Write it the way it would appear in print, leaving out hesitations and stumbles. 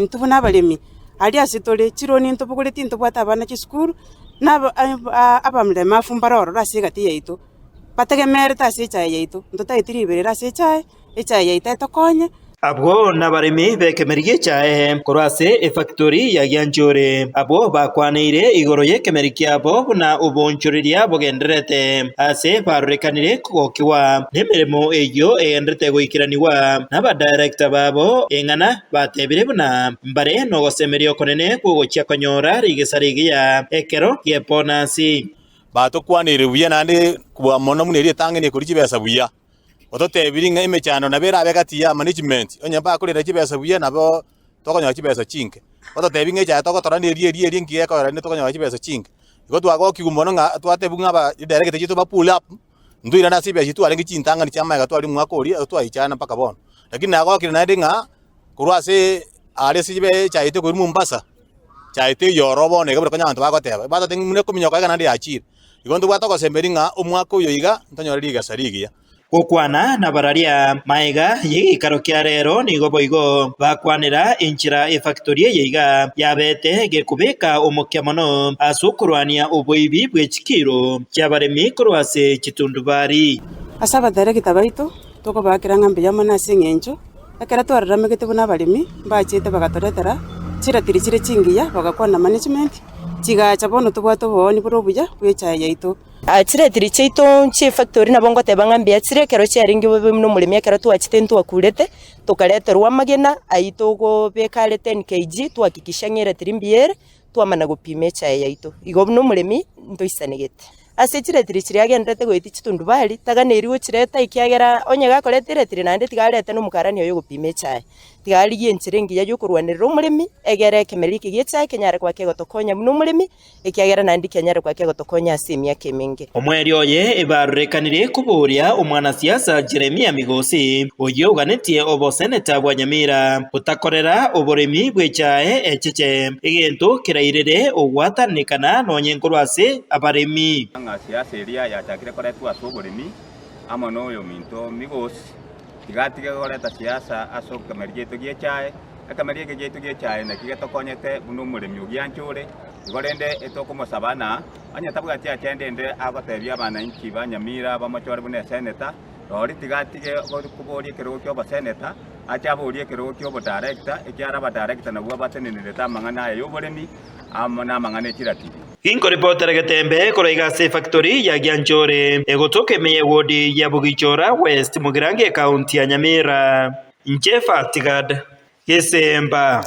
Intwe buna abaremi, aria ase tore, chironi ntobogoreti ntobwate abana chisukuru, na abamlemafu mbare ororo ase egati yaito, bategemerete ase echae yaito, ntotageti riberera ase echae, echae yaito etokonye. Abwo nabaremi b'ekemeri gi'echae korwa ase efactori ya Gianchore, abwo bakwaneire igoro y'ekemeri kiabo buna oboonchoreria bogendererete, ase barorekanire kogokigwa nemeremo eyio egendererete goikeranigwa nabadirector babo eng'ana Batebire buna mbare nogosemeria okonene kw'ogochia konyora rigesa rigiya ekero gi'ebonasi. Batokwaneire buya naende kobua mono buna eria etang'ani ekoria chibesa buya. Ototebirie ng'a emechando nabo erabe gati ya management, onye mbakorera chibesa buya nabo tokonyora chibesa chinke. Ototebie ng'a echaye togotora neria eria eria engiya ekogera rende tokonyora chibesa chinke. Igo twagokigwa mono ng'a twatebigwa ng'a aba director chiaito ba pull up, ntoirane ase chibesa chiria twarenge chintang'ani chia magega twari omwaka oria, twaichana mpaka bono. Lakini nagokire naende ng'a korwa ase aria ase chibe echaete korwa Mombasa, chaete eyoro bono iga buna konya abanto bagoteba, batotebia ng'a buna ekominyoka iga naende yachire. Igo ntobwate ogosemeria ng'a omwaka oyo iga, ntonyore rigesa rigiya. Gokwana nabararia magega y'egeikaro kia rero nigo boigo bakwanera enchera efactori eye iga yabete gekobeka omokia mono ase okorwania oboibi bwe chikiro chi'abaremi korwa ase chitundubari. Ase abadirector baito Tokobaakera ng'a mbuya mono ase engencho ekero twararamegete buna abaremi, mbachete bagatoretera chiratiri chire chingiya, bagakwana na management, chigacha bono tobwate obooni bore obuya bw'echae yaito. Chiretiri chiaito chi'efactory nabo ngoteba ng'a mbuya chire ekero chiarenge bobe buna omoremi ekero twachete ntwakurete, tokareterwa amagena ayio togobeka are 10 kg twahakikisha ng'a eretiri mbuya ere, twamana gopima echae yaito. Igo buna omoremi ntoisanegete. Ase chiretiri chiria agenderete goetia chitundubari, taganeiri gochireta, ekiagera onye gakoreta eretiri naende tiga arete nomokarani oye ogopima echae. Tiga arigie enchera engiya y'okorwanerera omoremi, egere ekemeri eke gi'echae kenyare koba kegotokonya buna omoremi, ekiagera naende kenyare koba kegotokonya ase emiaka emenge. Omweri oye ebarorekanire koboria omwanasiasa Jeremia Migosi, oyio oganetie oboseneta bwa Nyamira, gotakorera oboremi bw'echae echeche, egento kerairere ogwatananekana nonye nkorwa ase abaremi. Ng'a siasa eria yachakire koretwa ase oboremi amo noyominto Migosi, tiga atige koreta siasa ase ekemeri giaito gi'echae. Ekemeri eke giaito gi'echae naki getokonyete buna omoremi ogiancha ore. Igo rende etokomosaba ng'a onye tabwati agenda ende agotebia abananchi ba Nyamira bamochore buna eseneta, Rori tiga atige koboria ekerogo ki'oboseneta, ache aborie ekerogo ki'obodarekta, ekiagera abadarekta nabwo batenenerete amang'ana aya y'oboremi amo namang'ana e chiratili. Ginkoripotera getembe korwa iga ase efactory ya Gianchore egotoka ime y'ewodi ya Bogichora West Mugirango ekaunti ya Nyamira. Inche Fatigad Gesemba.